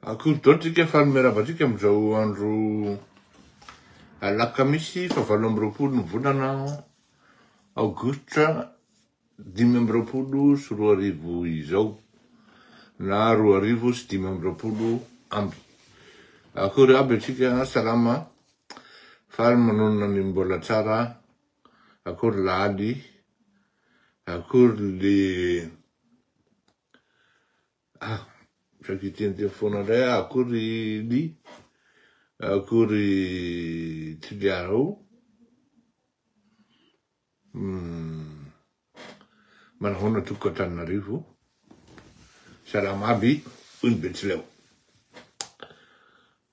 Akory daholo tsika faly miarahaba antsika amin'izao andro alakamisy faha 28 ny volana aogositra 2025 izao na 2025. Akory aby antsika salama faly manonona ny mbola tsara akory lahaly akory le Ah, saika hiteniteny foana indray aho, akory Ly, akory Toliara o. Hmm. Manahoana tompoko Antananarivo. Salama aby, hoy ny Betsileo.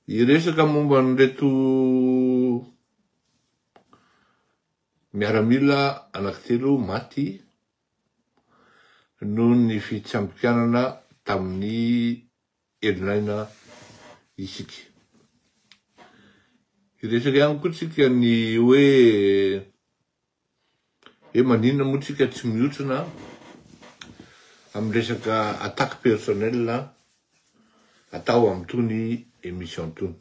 Hiresaka momba an'ireto miaramila anankitelo maty noho ny fitsambikanana tamin'ny elon'aina isika. Hiresaka ihany koa tsika ny hoe hoe maninona moa tsika tsy miotrona amin'ny resaka attaque personnelle atao amin'itony émission itony.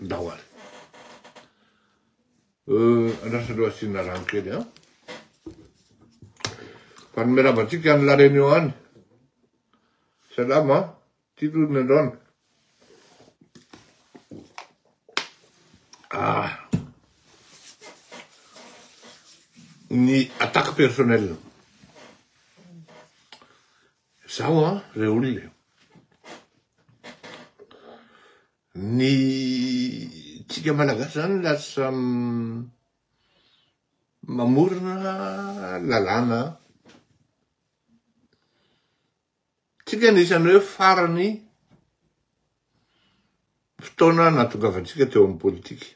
Ndao ary. Andraso aloha asiana rano kely an. Fa ny miarahaba antsika any La Réunion any. Salama an. Ty aloha ny androany. Ah. Ny attaque personnelle. Zaho an, re olona e. Ny tsika malagasy zany lasa mamorona lalàna. Tsika anisan'ny hoe farany fotoana nahatongavantsika teo amin'ny politika.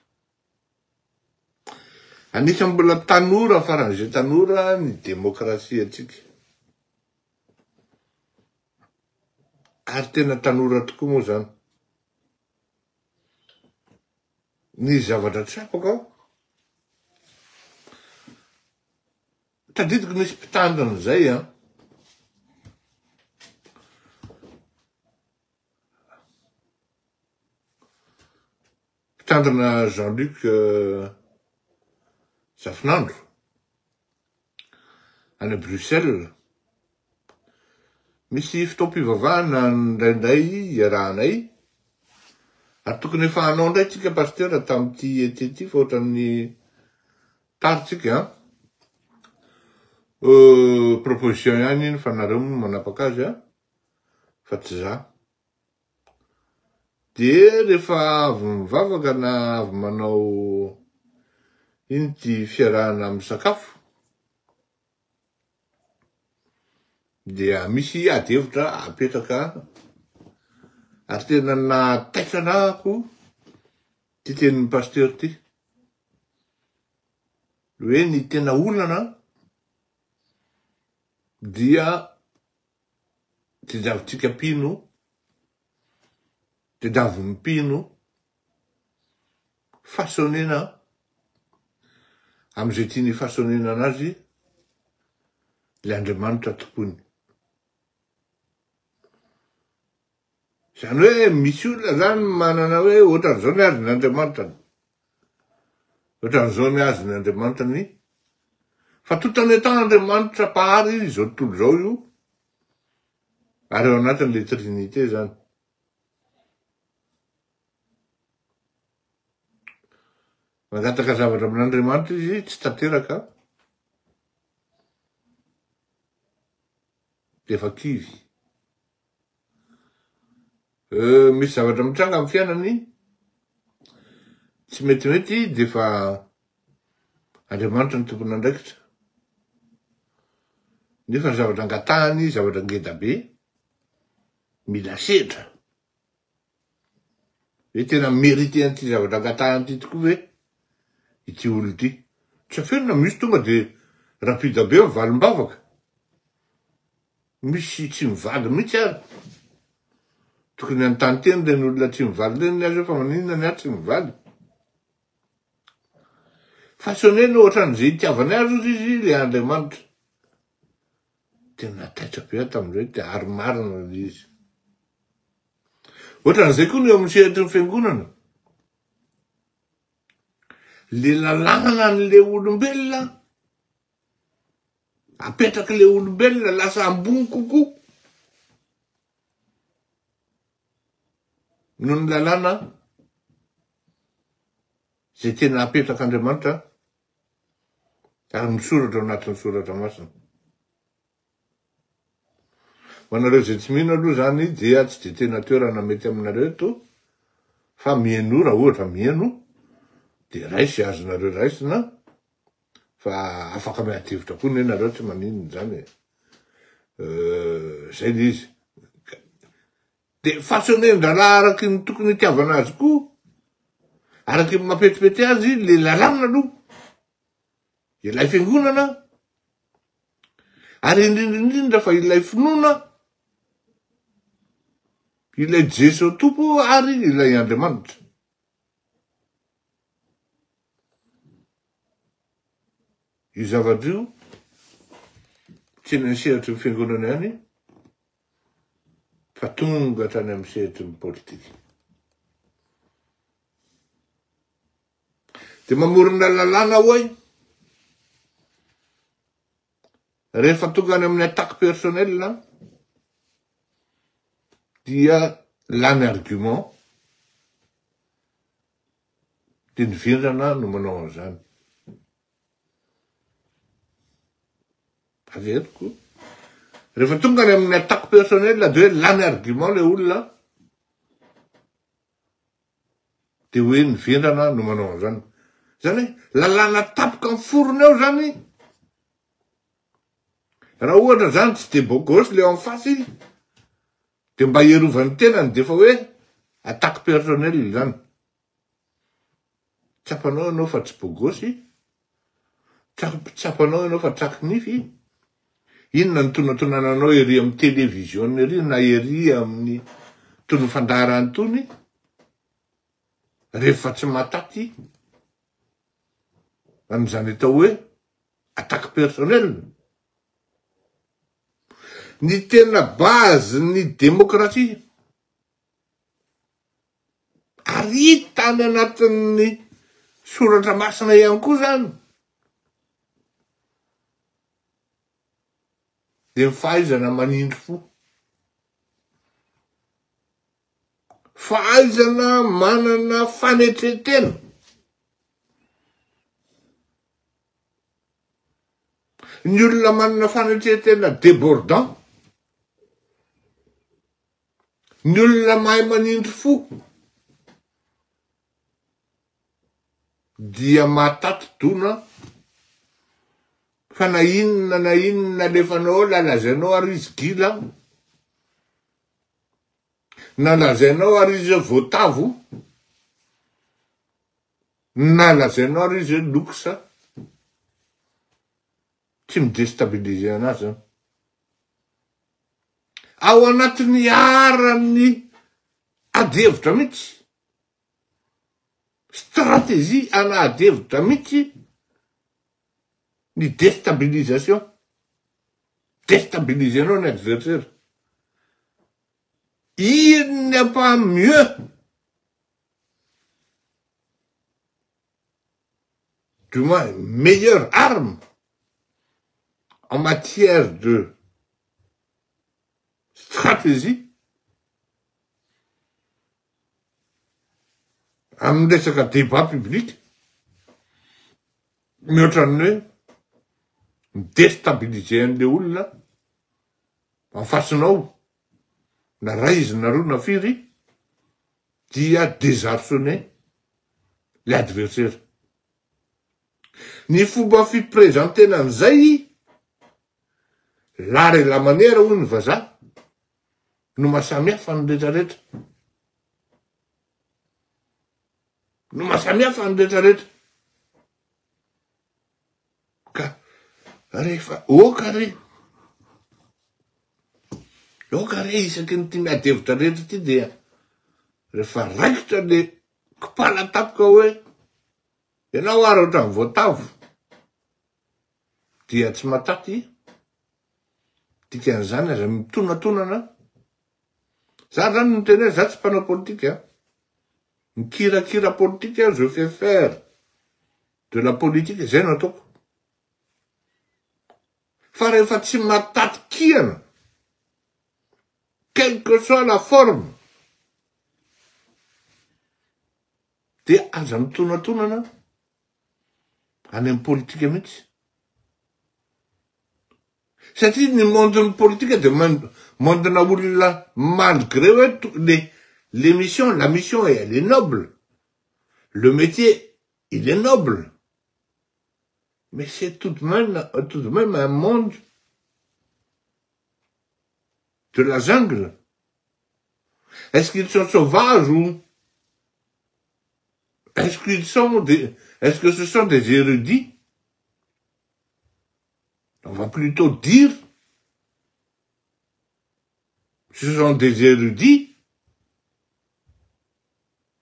Anisan'ny mbola tanora faran'izay tanora ny demokrasiantsika. Ary tena tanora tokoa moa zany. Ny zavatra tsapako aho, tadidiko nisy mpitandrina izay an. Mpitandrina Jean Luc Zafinandro any Bruxelles. Misy fotoam-pivavahana indraindray iarahanay ary tokony efa hanao indray tsika pasteur tamin'ity été ity fa ohatran'ny tard tsika an. Proposition ihany iny fa nareo moa no manapaka azy an, fa tsy za. Dia rehefa avy mivavaka na avy manao iny ity fiarahana misakafo dia misy ady hevitra apetraka ary tena nahataitra anahako ity tenin'ny pasteur ity hoe ny tena olana dia Tediavintsika mpino, tediavin'ny mpino façonnena amin'izay tiany hifaçonnena anazy ilay Andriamanitra tompoiny. Izany hoe misy olona zany manana hoe ohatran'izao ny azy ny Andriamanitrany. Ohatran'izao ny azy ny Andriamanitrany. Fa tout en étant Andriamanitra mpahary izao tontolo izao io, ary ao anatin'ilay Trinité zany. Mangataka zavatra amin'Andriamanitra izy, tsy tanteraka, dia efa kivy. Euh, misy zavatra mitranga amin'ny fiainany, tsy metimety dia efa Andriamanitra no tompon'andraikitra. Nefa ny zavatra angatahany, zavatra ngeda be, mila sedra. Hoe tena mérité an'ity zavatra angatahany ity tokoa ve ity olona ity. Tsy afenina, misy tonga dia rapide be ny valim-bavaka. Misy tsy mivaly mihitsy ary. Tokony hanontany tena ireny olona tsy mivaly ireny ny azy hoe fa maninona ny ahy tsy mivaly. Façonner-ny ohatran'izay itiavany azy ozy izy ilay Andriamanitra. Tena taitra be aho tamin'izay dia ary marina ilay izy. Ohatran'izay koa ny eo amin'ny sehatry ny fiangonana. Le lalàna an'le olombelona apetraky le olombelona lasa ambony kokoa noho ny lalàna izay tena apetrak'Andriamanitra ary misoratra ao anatin'ny soratra masina. Ho anareo izay tsy mino aloha izany dia tsy dia tena toerana mety aminareo eto fa mihainoa raha ohatra miheno dia raiso izay azonareo raisina fa afaka miady hevitra koa anie nareo tsy maninona izany e. Zay le izy. Dia façonner-draharaha araky ny tokony hitiavana azy koa, araky ny mampetipety azy le lalàna aloha, ilay fiangonana, ary indrindra indrindra fa ilay finoana, ilay Jeso Tompo ary ilay Andriamanitra. Io zavatra io tsy eny amin'ny sehatry ny fiangonana ihany fa tonga hatrany amin'ny sehatry ny politika. Dia mamorona lalàna hoe rehefa tonga any amin'ny attaque personnelle dia lany argument dia ny vendrana no manao an'izany. Averiko. Rehefa tonga any amin'ny attaque personnelle dia hoe lany argument le olona dia hoe ny vendrana no manao an'izany. Zany hoe lalàna tapoka miforona eo zany. Raha ohatra zany tsy dia beau gosse le en face dia mba hiarovany tenany dia efa hoe attaque personnelle zany. Tsapanao ianao fa tsy beau gosse, tsapanao ianao fa traky nify, inona no tonatonananao ery amin'ny télévision ery na ery amin'ny tony fandaharana tony rehefa tsy mahataty an'izany atao hoe attaque personnelle. Ny tena base ny démocratie ary hita any anatin'ny soratra masina ihany koa zany dia ny fahaizana manindry fo, fahaizana manana fanetren-tena. Ny olona manana fanetren-tena débordant, ny olona mahay manindry fo dia mahataty dona fa na inona na inona alefanao ao la lazainao ary izy gila, na lazainao ary izy hoe voatavo, Na lazainao ary izy hoe luxe, tsy mi-destabiliser anazy zany. Ao anatin'ny aran'ny ady hevitra mihitsy, stratégie ana ady hevitra mihitsy ny destabilisation. Destabiliser-nao ny adversaire. Il n'y a pas mieux du moins meilleure arme en matière de stratégie amin'ny resaka débat public mihoatra ny hoe mi-destabiliser an'le olona en face-nao na ray izy na roa na firy dia désarçonner le adversaire. Ny fomba fi-presentena an'izay, l'art et la manière hoy ny vazaha, no mahasamihafa ny retraretra. No mahasamihafa ny retraretra. Ka rehefa oka re, oka re isaky ny ity miady hevitra rehetra ity dia rehefa raikitra le kipala tampoka hoe ianao ary ohatran'ny voatavo dia tsy mataty. Dikan'izany aza mitonatonana. Za zany miteny hoe za tsy mpanao politika. Mikirakira politika je fais faire de la politique zay no ataoko. Fa rehefa tsy mataty kihana, quelle que soit la forme, dia aza mitonatonana any amin'ny politika mihitsy. Satria ny monde-n'ny politika dia monde-na olona malgré hoe le l'émission, la mission elle est noble, le métier il est noble, mais c'est tout de même, tout de même un monde de la jungle. Est-ce qu'ils sont sauvages ou est-ce qu'ils sont des, est-ce que ce sont des érudits? On va plutôt dire ce sont des érudits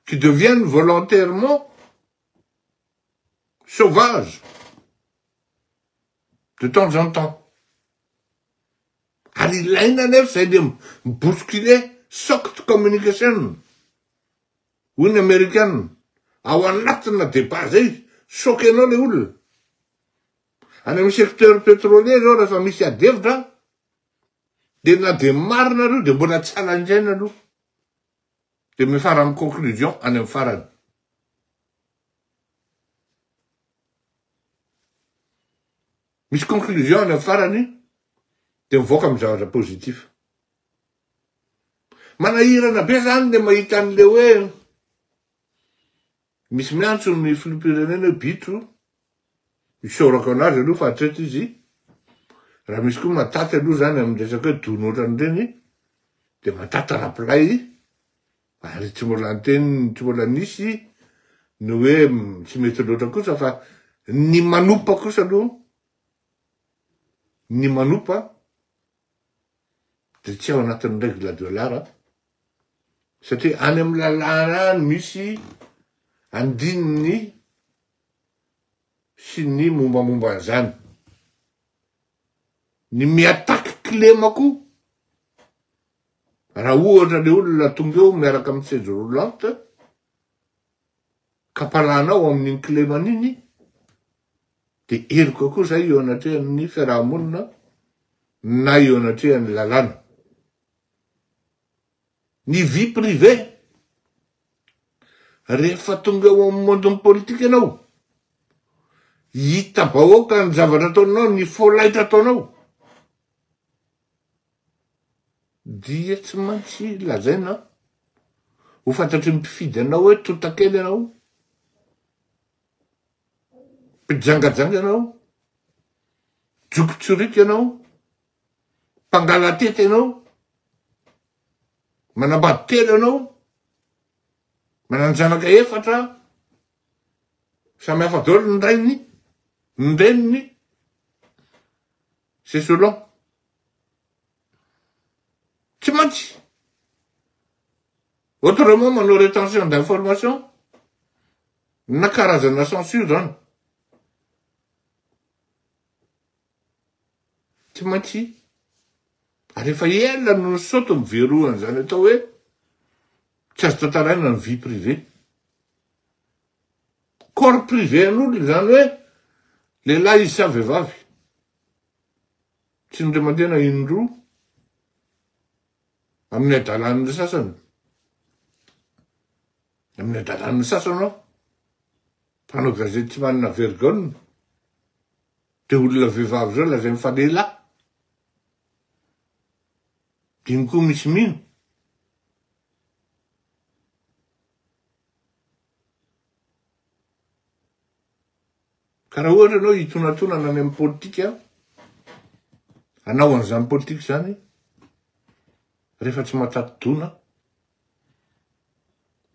qui deviennent volontairement sauvages de temps en temps. Ary ilaina anefa izay le mi-bousculer choc de communication hoy ny amerikana ao anatina débat zay choquenao le olona. Any amin'ny secteur pétrolier zao rehefa misy ady hevitra de na de marina aloha de mbola tsy alainjaina aloha de miafara amin'ny conclusion any amin'ny farany. Misy conclusion any amin'ny farany de mivoaka amin'ny zavatra positif. Manahirana be zany le mahita an'le hoe misy miantso ny filoham-pirenena hoe bitro, isaorako anazy aloha fa hatreto izy, raha misy koa mataty aloha zany amin'ny resaka hoe dona ohatran'ireny de mataty rapilay ary tsy mbola niteny, tsy mbola nisy ny hoe tsy mety loatra kosa fa ny manopa kosa aloha, ny manopa de tsy ao anatin'ny règle de l'art satria any amin'ny lalàna any misy andininy sy ny mombamomba an'izany. Ny mi-attaque kilema koa, raha ohatra le olona tonga eo miaraka amin'ny chaise roulante, ka mpalanao amin'iny kilemany iny, de heloka koa zay eo anatrehan'ny fiaraha-monina na eo anatrehan'ny lalàna. Ny vie privée, rehefa tonga eo amin'ny monde-n'ny politika ianao, hita bahoaka ny zavatra ataonao, ny folaitra ataonao, dia tsy maintsy lazaina ho fantatry ny mpifidy anao hoe tontakely ianao, mpijangajanga ianao, jokotsoriaka ianao, mpangalatety ianao, manambady telo ianao, manan-janaka efatra, samy hafa daholo ny rainy, ny reniny, c'est selon. Tsy maintsy. Autrement manao rétention d'information na karazana censure zany. Tsy maintsy. Ary efa ela no nisaoty ny verohan'izany atao hoe tsy azo tantaraina ny vie privée. Corps privé an'olona izany hoe lehilahy izy sa vehivavy. Tsy indray mandeha na indroa amin'ny adalan'ny sasany. Amin'ny adalan'ny sasany aho. Mpanao gazety tsy manana vergogne. Dia olona vehivavy zao lazainy fa lehilahy. Dimy koa misy mino. Ka raha ohatra ianao hitonatonana any amin'ny politika, hanao an'izany politika izany, rehefa tsy mahataty dona,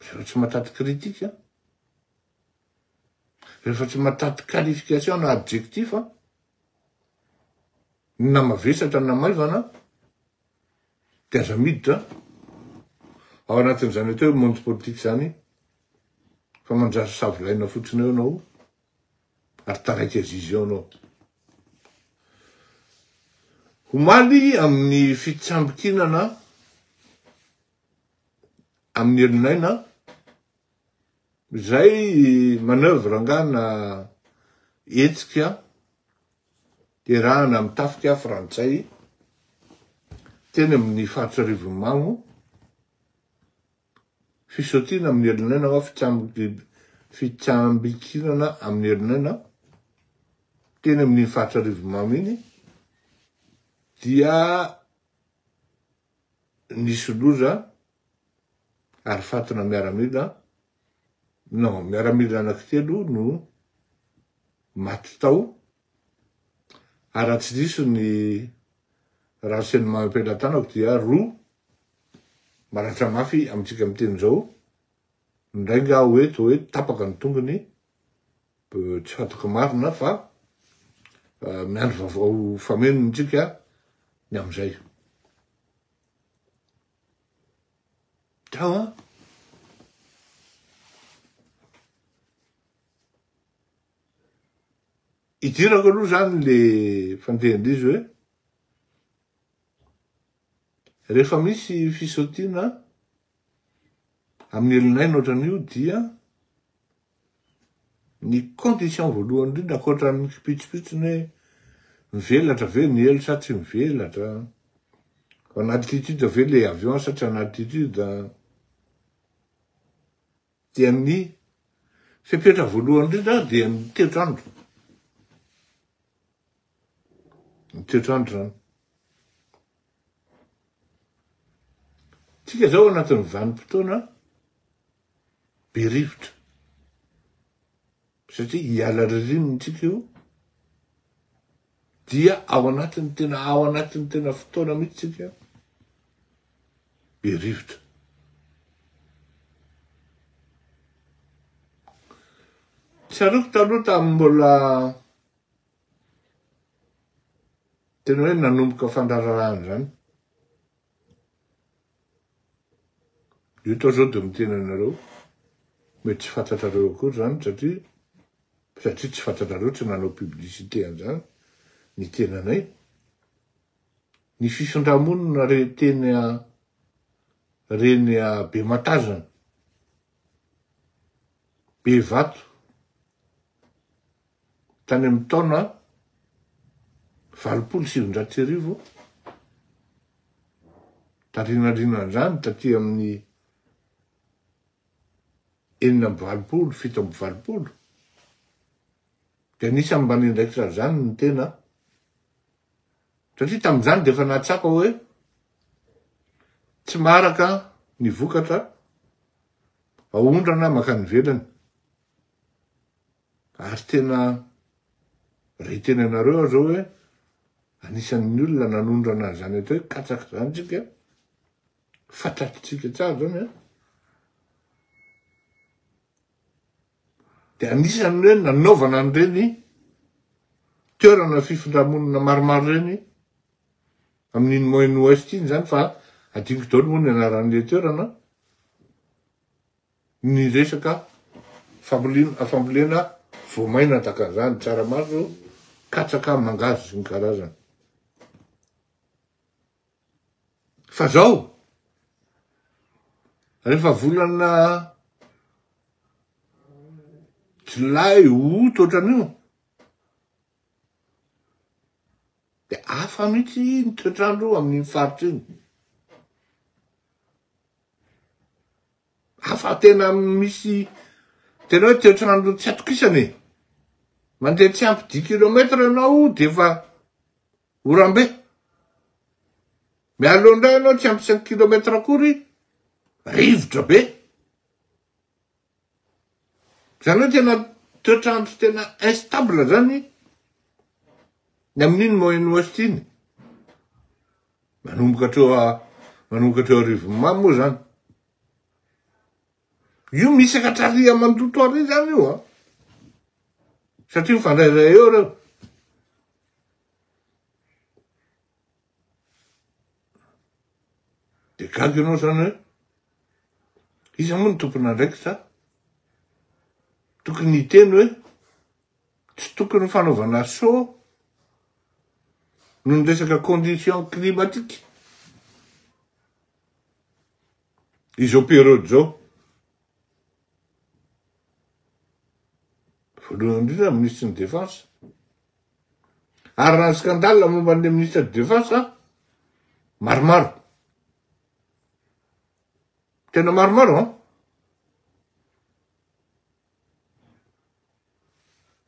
rehefa tsy mahataty kritika, rehefa tsy mahataty qualification na adjectif, na mavesatra na maivana, dia aza miditra ao anatin'izany atao hoe monde politique izany fa manjary savilaina fotsiny eo ianao ary taraiky azizy eo ianao. Omaly amin'ny fitsambikinana amin'ny elon'aina, izay manoeuvre angaha na hetsika iarahana amin'ny tafika frantsay teny amin'ny faritra Arivonimamo, Fisaotiana amin'ny herin'aina hoa fitsambikinana amin'ny herin'aina teny amin'iny faritra Arivonimamo iny dia nisy loza ary fatina miaramila non miaramila anankitelo no maty tao ary raha tsy diso ny renseignement am-pelatanako dia roa Maratra mafy amintsika miteny izao, indray nga hoe toa hoe tapaka ny tongony, tsy fantako marina fa miandry vaovao famenony tsika ny amin'izay. Tao an! Idirako aloha zany le fandehan'izy hoe Rehefa misy fisaotiana amin'ny elon'aina ohatran'io dia ny condition voalohany indrindra ankoatran'ny kipitsopitsony hoe mivelatra ve ny elo sa tsy mivelatra, en altitude ve le avion sa tsy en altitude, dia ny fepetra voalohany indrindra dia ny toetr'andro. Ny toetr'andro zany. Tsika zao anatin'ny vanim-potoana be rivotra. Satria hiala ririnina tsika io dia ao anatin'ny tena ao anatin'ny tena fotoana mihitsy tsika be rivotra. Tsaroako taloha tamin'ny mbola Tena hoe nanomboka fandraharahana izany. Eto aho izao dia miteny anareo, mety tsy fantatrareo akory izany satria satria tsy fantatrareo tsy nanao publicité an'izany ny tenanay. Ny fifindra-monina re teny reny Bematazana, Bevato, Tany amin'ny taona 1980, tarinandrinan'izany taty amin'ny 86, 87, dia anisan'ny mba niandraikitra an'izany ny tena, satria tamin'izany dia efa nahatsapa hoe tsy maharaka ny vokatra aondrana mankany ivelany. Ary tena raha hiteny anareo aho zao hoe anisan'ny olona nanondrana an'izany atao hoe katsaka zany tsika, fantatritsika tsara zany an, de anisan'ny hoe nanaovana an'ireny toerana fifindramonina maromaro ireny amin'iny Moyen Ouest iny zany fa adinoko daholo moa ny anaran'le toerana, ny resaka fambolena voamaina tahaka an'izany, tsaramaso, katsaka, mangahazo sy ny karazany. Fa zao, rehefa volana jolay, août ohatran'io, de hafa mihitsy ny toetr'andro amin'iny faritra iny. Hafa tena misy tena hoe toetr'andro tsy atokisana e. Mandeha tsy ampy dix kilomètre ianao de efa oram-be. Mialoha indray ianao tsy ampy cinq kilomètre akory, rivotra be. Zany hoe tena toetr'andro tena instable zany ny amin'iny Moyen Ouest iny. Manomboka hatreo manomboka hatreo Arivonimamo moa zany. Io misy hatrary Mandoto ary zany io an. Satria mifandraindray eo reo. De gaga ianao zany hoe iza moa no tompon'andraikitra tokony hiteny hoe tsy tokony fanaovana saut. Noho ny resaka condition climatique izao période izao. Voalohany indrindra minisitry ny défense. Ary raha ny scandale momba an'le ministre de défense maromaro. Tena maromaro an.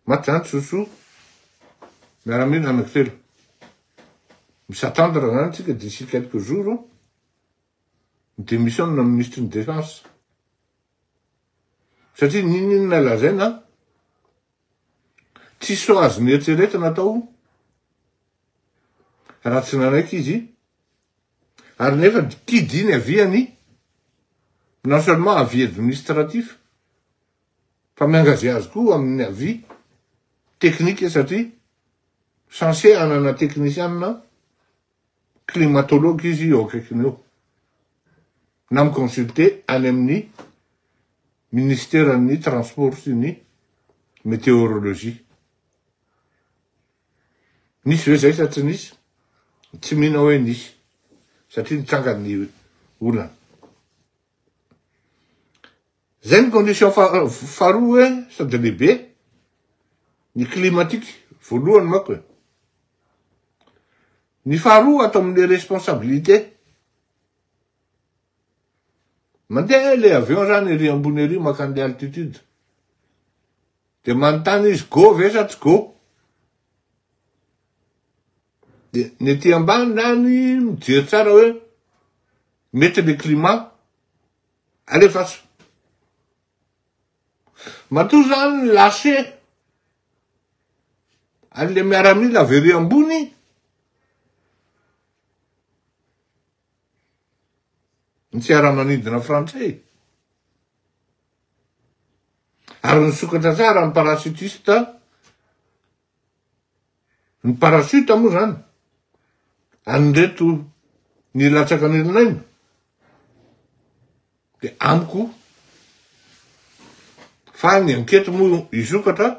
Maty zany Sosoa, miaramila anankitelo. Mi-s'attendre zany tsika d'ici quelques jours, mi-demissionne ministre ny défense. Satria n'inon'inona lazaina, tsisy sao azo nieritreretina atao raha tsy nanaiky izy, ary nefa kidy iny aviany, non seulement avis administratif, fa mi-engager azy koa amin'ny avis technique satria censé hanana technician climatologue izy eo akaikiny eo na mi-consulter any amin'ny ministeran'ny transport sy ny météorologie. Nisy ve zay sa tsy nisy? Tsy mino aho hoe nisy satria nitranga ny olana. Zay ny condition faharoa hoe sady lehibe ny climatique voalohany manko e. Ny faharoa ato amin'le responsabilité. Mandeha le avion zany ery ambony ery makany le altitude. De manontany izy go ve sa tsy go. De ny aty ambany zany mijery tsara hoe mety le climat. Alefaso. Matoa zany ny lâcher an'le miaramila avy ery ambony, ny fiaramanidina frantsay, ary nisokatra tsara ny parachutiste, ny parachute moa zany, an'ireto nilatsaka an'irinaina, de amiko fa ny ankety moa hisokatra,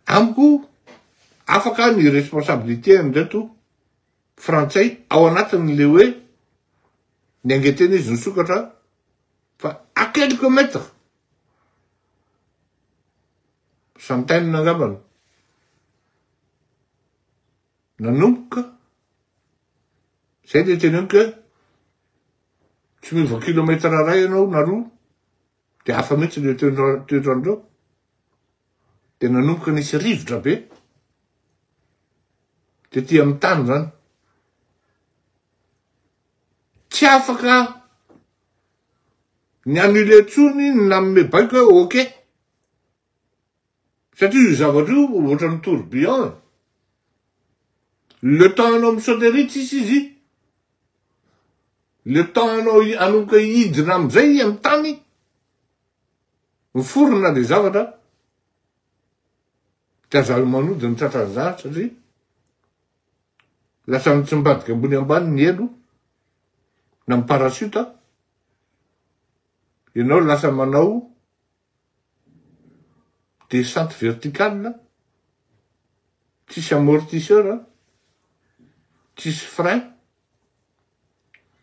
amiko afaka ny responsabilité an'ireto frantsay ao anatin'le hoe ny angetena izy nisokatra fa à quelques mètres centaine angambany nanomboka zay le teneniko hoe tsy miova kilomètre ray ianao na roa de hafa mihitsy le toetrandreo de nanomboka nisy rivotra be tety amin'ny tany zany tsy afaka ny annuler tsony ny nanome baiko hoe ok Satria io zavatra io ohatran'ny tourbillon e. Le temps anao mi-sauter ery tsisy izy. Le temps anao hanomboka hidina amizay amin'ny tany, miforona le zavatra, de aza manody ny tratran'izany satria lasa mitsimbadika ambony ambany ny elo na ny parachute, ianao lasa manao Descente verticale, tsisy amortisseur, tsisy frein,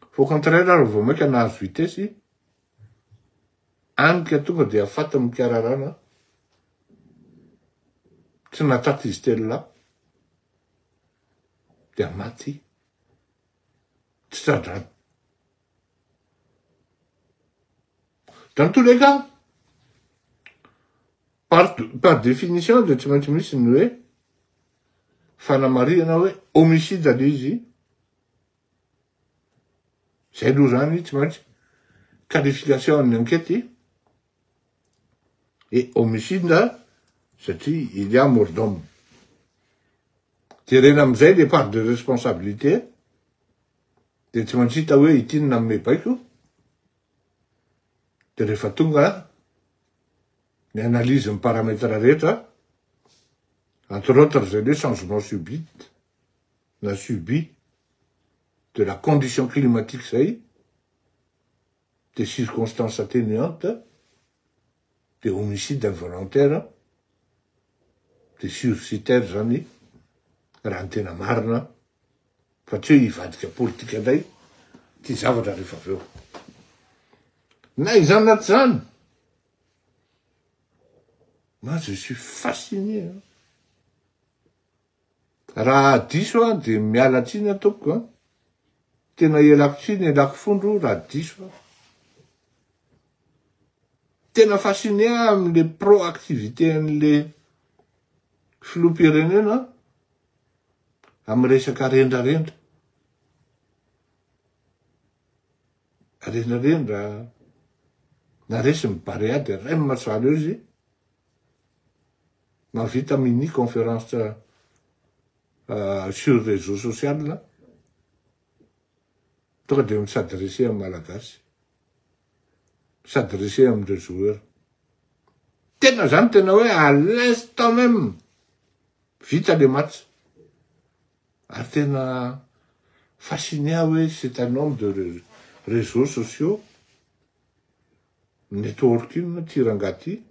fa au contraire ary vao maika nahazo vitesse, any ka tonga dia faty mikararana, tsy nahatraty izy telolahy, dia maty tsy tra-drano. Dans tous les cas, par, par définition dia tsy maintsy misy ny hoe fanamarihana hoe homicide le izy, zay aloha zany tsy maintsy qualification ny enquête et homicide satria il y a mort d'homme. Jerena amizay le part de responsabilité de tsy maintsy hita hoe ity no nanome baiko, de rehefa tonga ny analyse ny paramètre rehetra, entre autres zay hoe changement subit na subi de la condition climatique zay, de circonstances atténuantes, de homicide involontaire, de sursitaire zany raha ny tena marina. Fa tsy hoe hivadika politika indray ty zavatra rehefa avy eo. Na izany na tsy izany, moi je suis fasciné hein. Raha diso aho dia miala tsiny aho tompoko an. Tena ialako tsiny, ialako fondro raha diso aho. Tena fasciné aho amin'le proactivité an'le filoham-pirenena amin'ny resaka rendrarendra. Rendrarendra na resy ny Barea dia rem sahala eo izy. Mahavita mini conférence sur réseau social. Tonga dia mi-s'adresser amin'ny Malagasy. Mi-s'adresser amin'ireo joueurs. Tena zany tena hoe à l'instant même vita le match. Ary tena fasciné aho hoe c'est un homme de réseaux sociaux, networking ty rangahy ty.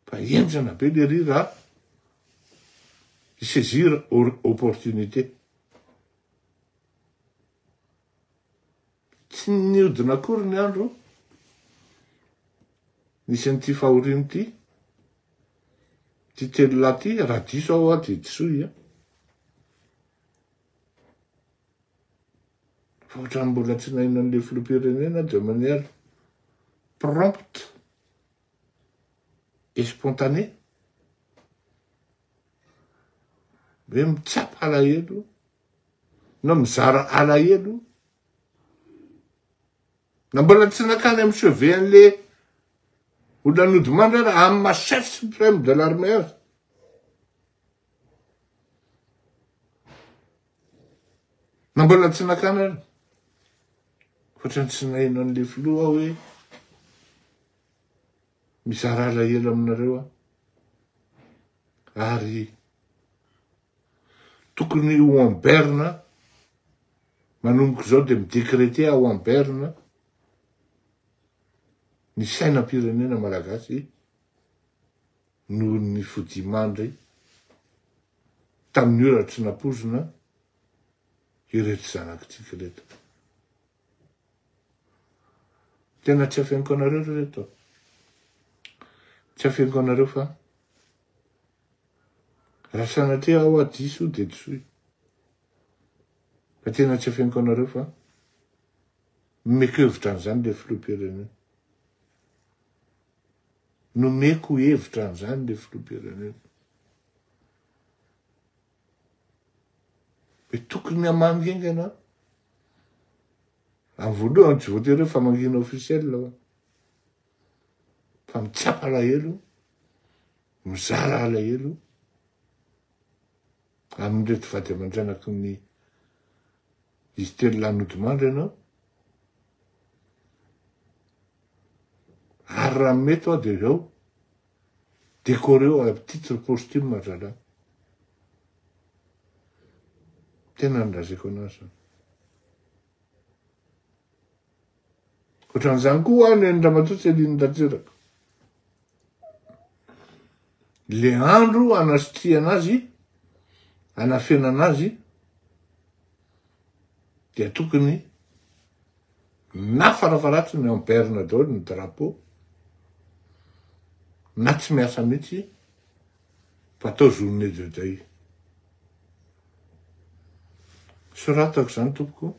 Fa henjana be lery raha hi-saisir opportunité. Tsy niodina akory ny andro nisy an'ity fahoriana ity, ity telolahy ity, raha diso aho hoa dia disoy a. Fa ohatran'ny mbola tsy naheno an'ilay filoham-pirenena de manière prompte et spontanée. Hoe mitsapa alahelo na mizara alahelo na mbola tsy nakany amin'ny chevet an'le olona nodimandry ara amin'ny maha chef suprême de l'armée azy. Na mbola tsy nakany ara. Ohatran'ny tsy naheno an'le filoha aho hoe mizara alahelo aminareo aho. Ary tokony ho en berne manomboka izao dia mi-decreter ao en berne ny sainam-pirenena malagasy noho ny fodimandry tamin'ny ora tsy nampoizina ireto zanakitsika ireto. Tena tsy afeniko anareo ry reto. Tsy afeniko anareo fa raha sanatria aho hoa diso dia disoy. Fa tena tsy afeniko anareo fa nomeko hevitra an'izany le filoham-pirenena. Nomeko hevitra an'izany le filoham-pirenena. Hoe tokony hamangy haingana Amin'ny voalohany tsy voatery hoe famangiana officiel fa fa mitsapa alahelo, mizara alahelo amin'ireto vady aman-janaky ny izy telo lahy nodimandry ianao. Ary raha mety aho dia izao, décoreo à titre posthume ry zalahy. Tena nolazaiko anazy zany. Ohatran'izany koa hoa ny an'i Ramatoa Céline Ratsiraka. Le andro anasitrihana azy, anafenana azy, dia tokony na farafaharatsiny en berne daholo ny drapeau, na tsy miasa mihitsy fa atao journée de deuil. Soratako zany tompoko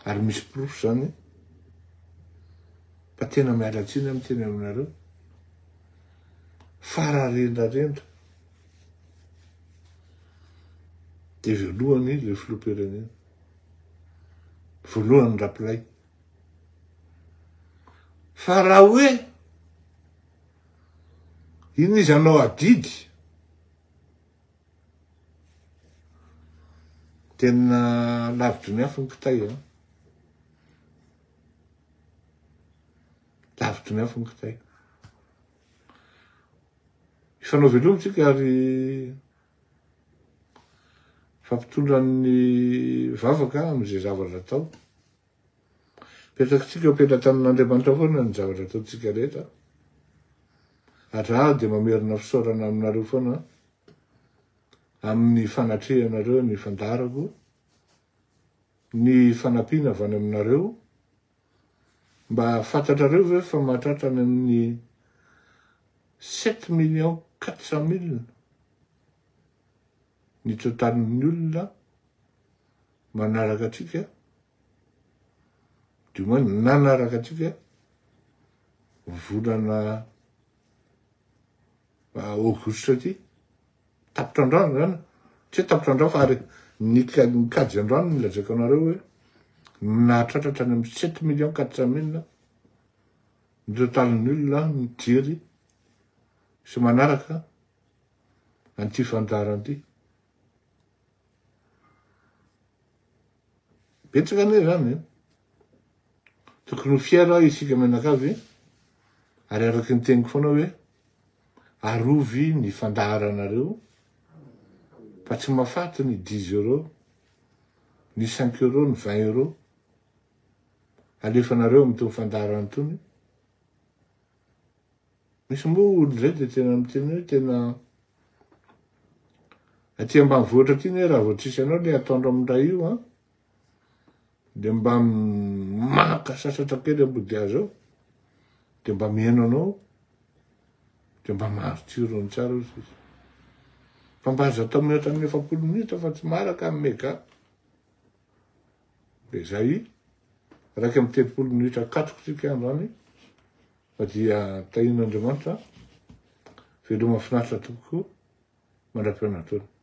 ary misy porofo zany fa tena miala tsiny aho miteny aminareo fa raha rendrarendra de voalohany le filoham-pirenena, voalohany rapilay fa raha hoe iny izy hanao adidy Tena lavitry ny afo ny kitay an. Lavitry ny afo ny kitay. Hifanao veloma tsika ary fampitondra ny vavaka amin'izay zavatra atao. Petrakitsika eo am-pelatanan'Andriamanitra foana ny zavatra ataontsika rehetra. Ary za dia mamerina fisaorana aminareo foana amin'ny fanatrehanareo ny fandaharako. ny fanampiana avy any aminareo. Mba fantatrareo ve fa mahatratra any amin'ny 7 400 000 ny totalin'ny olona manaraka atsika, du moins nanaraka atsika volana aogositra ty tapitra androany zany? Tsy hoe tapitra androany fa ary ny kajy androany ny lazaiko anareo hoe nahatratratra any amy 7 400 000 ny totalin'ny olona mijery sy manaraka an'ity fandaharana ity. Betsaka anie zany e, tokony ho fier isika mianakavy. Ary araky ny teniko foana hoe arovy ny fandaharanareo fa tsy mahafaty ny 10 euros, ny 5 euros, ny 20 euros alefanareo am'tony fandaharana tony. Misy moa olo zay de tena miteny hoe tena aty ambanivohitra aty ne raha vao tsisy anao le atoandro amindray io a, de mba maka sasatra kely ambody azy ao, de mba mihaino anao, de mba maro tsirony tsara ozy izy, fa mba azo atao mihoatra amin'ny 40 minitra fa tsy maraka amy méga. De zay, 31 minitra katroko tsika androany, fa dia tahin'Andriamanitra. Veloma finaritra tompoko, mandra-pihaona taona.